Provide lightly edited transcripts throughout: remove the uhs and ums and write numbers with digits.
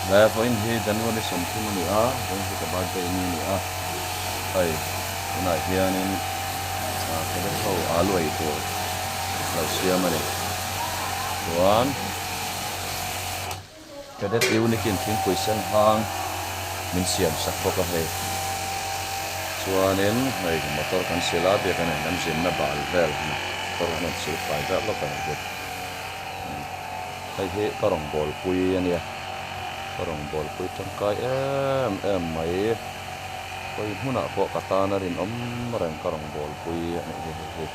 Le vawiin hi January 30 a ni a, vawiin hi ka birthday ni a ni a, hei tunah hianin cadet ho alu ei tur lo siam a ni. Chuan cadet unique in thingpui sen hang min siam sak bawk a hei. Chuanin hei motor kan sil a, biak a kan zinna bal vel motor an rawn sil fai zat lawk a ni hi. Hei hi ka rawngbâwl pui a nia, ka rawngbâwl pui tangkai em em mai. Hawi hmunah pawh ka tan a rinawm reng ka rawngbâwl pui a nih hi hei hi.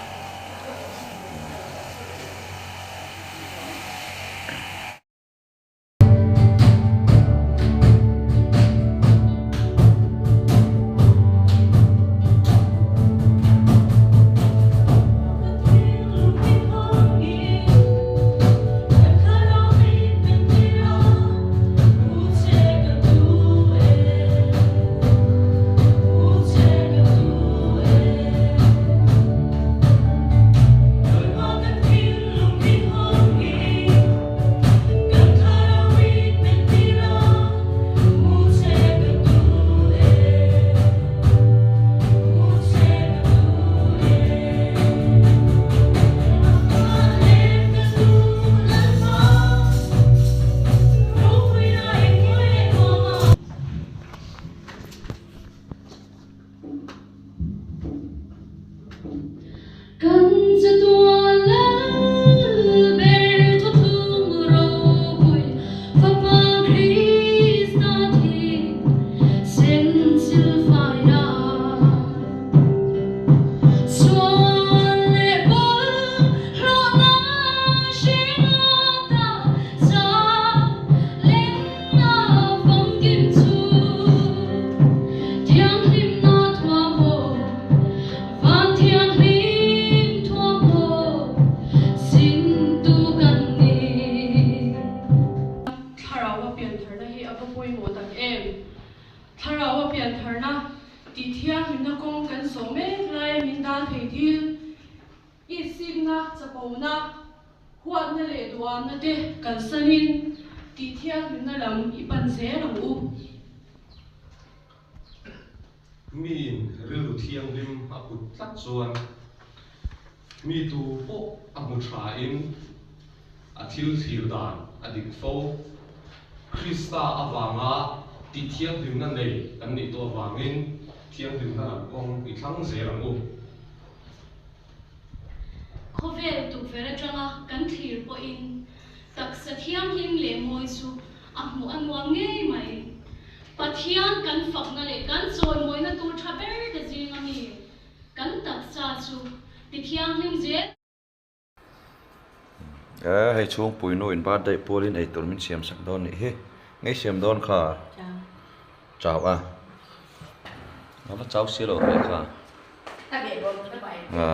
Kan chatuan lal ber thuthlung ropui Fapa Krista thi sen silfaina Sual leh bawlh hlawhna hringata za lenna famkim chu Thianghlimna thuamhaw Van thianghlim thuamhaw sintu kan ni. Thlarau a piantharna hi a va pawimawh tak em? Thlarau a piantharna tih thianghlimna kawng kan zawh mek laia min dan thei thil, Ihsikna, chapona, huatna leh duhamna te kalsanin tih thianghlimna lam i pan zel ang u. Miin rilru thianghlim a put tlat chuan mi tu pawh a hmu thain a thil thlir dan a dik fo. Krista avanga tih thianghlimna nei kan nih tawh avangin thianghlimna lam kawng i thlang zel ang u. Khawvel tukverh atanga kan thlir pawhin taksa thianghlim leh mawi chu a hmuh a nuam ngei mai. Pathian kan fakna leh kan chawimawina tur tha ber te zing a mi kan taksa chu ti thianghlim zel. E hei chhungpui nu in birthday pualin eitur min siam sak dawn nih hi ngei siam dawn kha chau a a va chau si lo ve kha a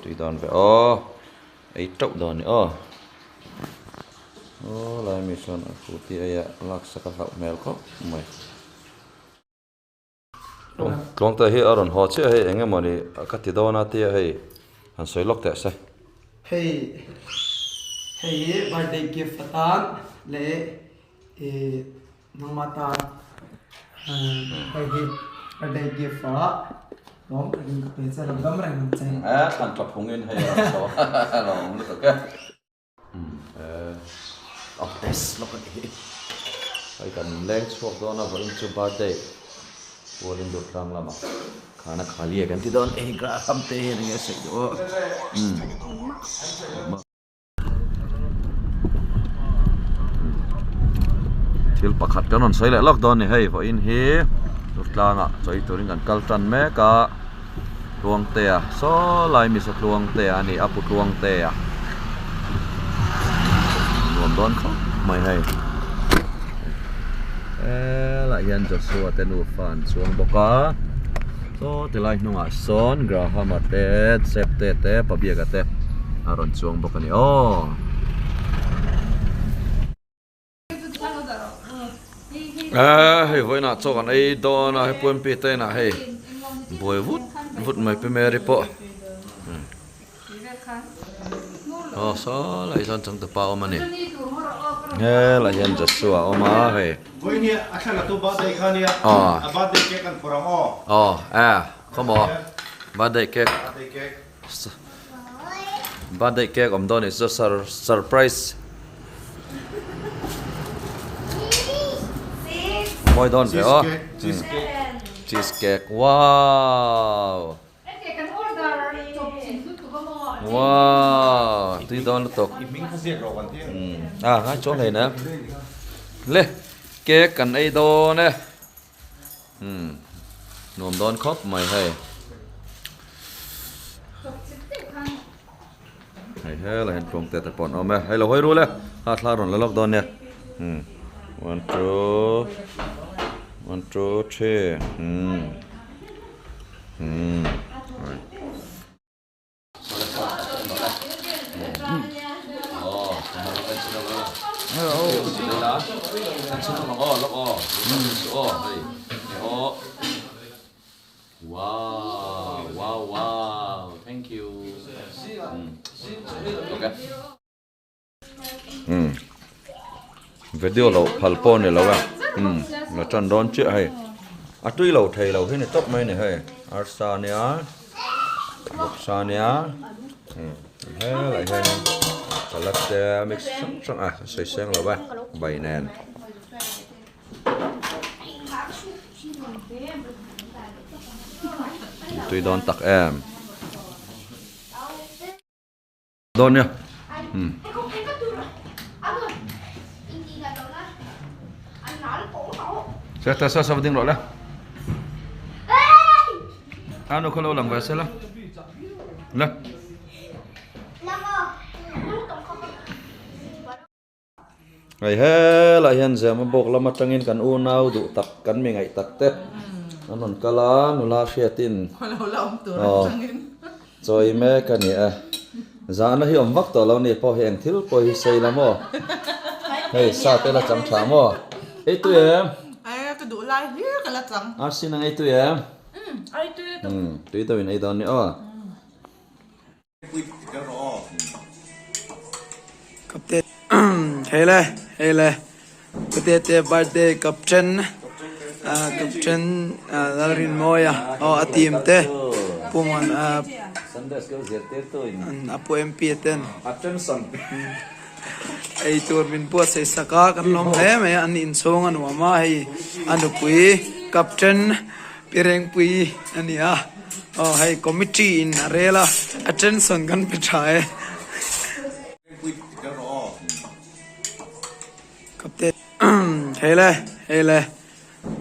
tui dawn ve aw ei teuh dawn ni aw aw lai mi chuan a scooty aia lak sak a hlauh hmel khawp mai. Tluangte hi a rawn haw chiah hei eng emawni ka ti dawn a tia hei han sawi lawk teh se. Hei hei hi birthday gift atan leh ih nangmah tan hei hi birthday gift ah lawm takin ka pe che lo dam reng ang che. E thlan tha phungin hei a rawn sawi a lawm lutuk e. Hei kan leng chhuak dawn a vawiin chu birthday pualin dur tlang lamah khana khali a kan ti dawn hei Graham te hian enge a sawi duh aw thil pakhat kan rawn sawi leh lawk dawn a ni hei vawiin hi dur tlangah chawi turin kan kal tan mek a. Tluangtea saw lai misa Tluangtea a ni a pu Tluangtea nuam dawn khawp mai hei helaiah hian Joshua te nufa an chuang bawk a saw ti lai hnungah sawn Graham-a te Septe te Pabiaka te a rawn chuang bawk a ni aw. Ehh hei vawiinah chaw kan ei dawn a hei puanpi te inah hei buai vut vut mai pi Mary pawh aw saw lai sawn changtupa a awm a ni. Helai hian Joshua a awm a hei. Aw. Aw e khawmaw birthday cake birthday cake awm dawn nih chu surprise mawi dawn ve aw cheese cake wow. Wow, tui dawn lutuk. A ngai chuang hlei na. Le, cake kan ei dawn e. Um, nuam dawn khawp mai hei. Hei helai hian tluang te te pawh an awm e. Hei lo hawi rul e. Ha thla rawn la lawk dawn nia. Um, one two, one two three. Um. Video loh phal pawh a ni lo a umm la tan dawn chiah hei a tui lo thei lo hi ni tawp mai a ni hei arsa ania vawksa ania umm helai hianin salad te mix hrang hrang a sawi seng lo a bai nen. Tui dawn tak em. Dawn nia. Um. Sa ta sa sa ding rawh la. Anu kha lo lang ve se la. La. Hei helai hian Zema bawk lam atangin kan unau duh tak kan mi ngaih tak te an rawn kal a nula hriatin aw chawi mek a ni e zahna hi awm vak tawh lo ni pawh hi eng thil pawh hi sei la maw hei sa te la chang tha maw ei tui em arsi nang ei tui em tui deuhin ei dawn ni aw. Hei le hei le Putete birthday captain captain Lalrinmawia aw a team te Puman a pu MP ten ei tur min buatsaih sak a kan lawm hle mai a an inchhung a nuam a hei a nupui captain Pi Rengpui a ni a, aw hei committee in a rel a, attention kan pe tha e. Captain hei le hei le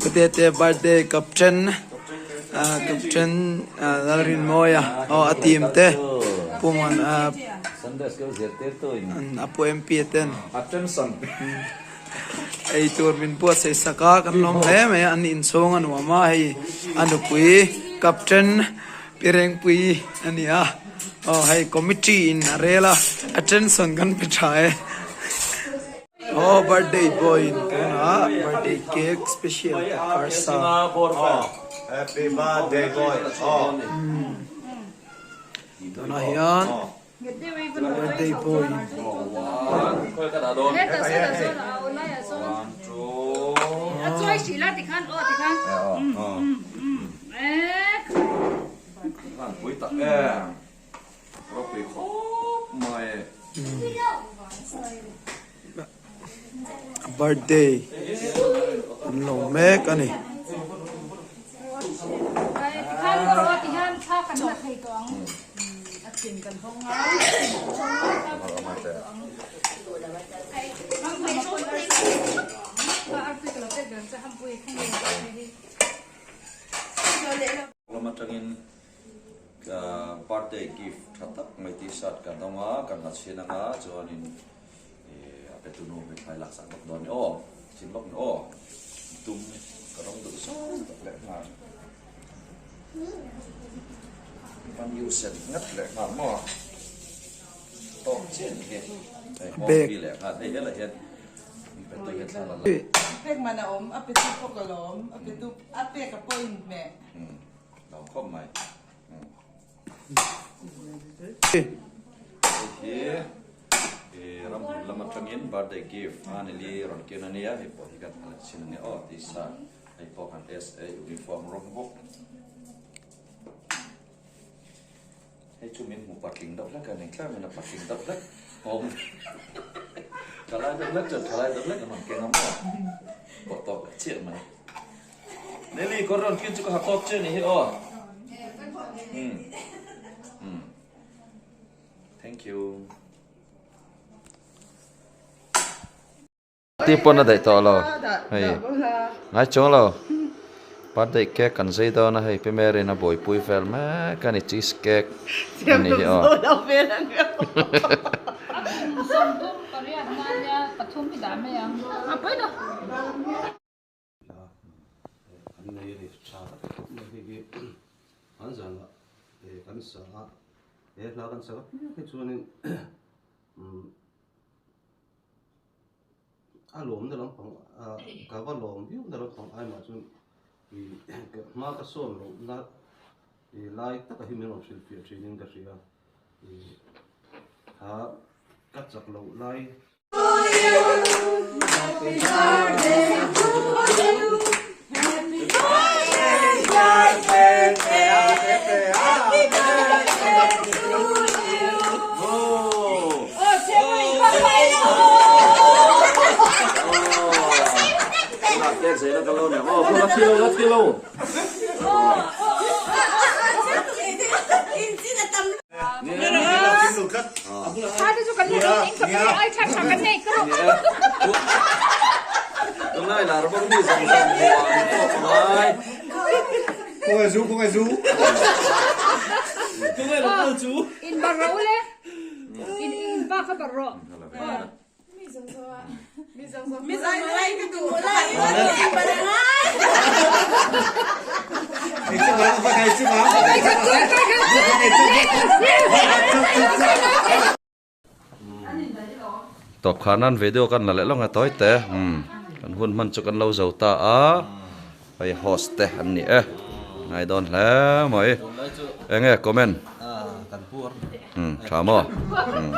Putete birthday captain captain Lalrinmawia aw a team te Puman a pu MP ten. Ei tur min buatsaih sak a kan lawm hle mai a an inchhung a nuam a hei a nupui captain Pi Rengpui a ni a aw hei committee in a rel a attention kan pe tha e aw birthday boy in tunah birthday cake special tak arsa tunah hian. Birthday boy Birthday an lo mek a ni. Lam atangin birthday gift tha tak mai t-shirt ka dawng a, ka la chhin anga chuanin a petu nu hi thlai laksak bawk dawn ni aw, chin bawk ni aw, tum ka rawng duh zawng tak leh nghal. Van yu sen ngat leh nghal maw tawk chiah ni hi hei hmawng bi leh nghal hei helai hian petu hian thla la la. Pek man a awm a petu pawh ka lawm a petu a pek a pawh inhmeh. Lo khawp mai. Hei hi Ramhmun lam atangin birthday gift a nili rawn ken a nia, hei pawh hi kan hal chin a nia aw tisa hei pawh kan SA uniform rawng bawk. Hei chu min hmu patling deuh hlek a ni tlar min a patling deuh hlek awm thalai deuh hlek chuan thalai deuh hlek an rawn keng a maw pawh tawk leh chiah mai. Nelly kawr rawn kin chu ka ha tawk che ni hi aw. Um um thank you. Ti pawn a daih tawh lo hei ngai chuang lo birthday cake kan zai dawn a hei Pi Mary in a buaipui vel mek a ni cheese cake a ni hi aw. A lawmna lampang ka va lawm viau na lampang ai mah chuan ih hma ka sawn loh na ih lai taka hi min rawn hrilh fiah thin in ka hria ih kha ka chak loh lai. Tawp khan nan video kan la leh lawng a tawi te umm kan hun hman chu kan lo zo ta a hei host te an ni e ngai dawn hle mai eng nge comment umm tha maw umm.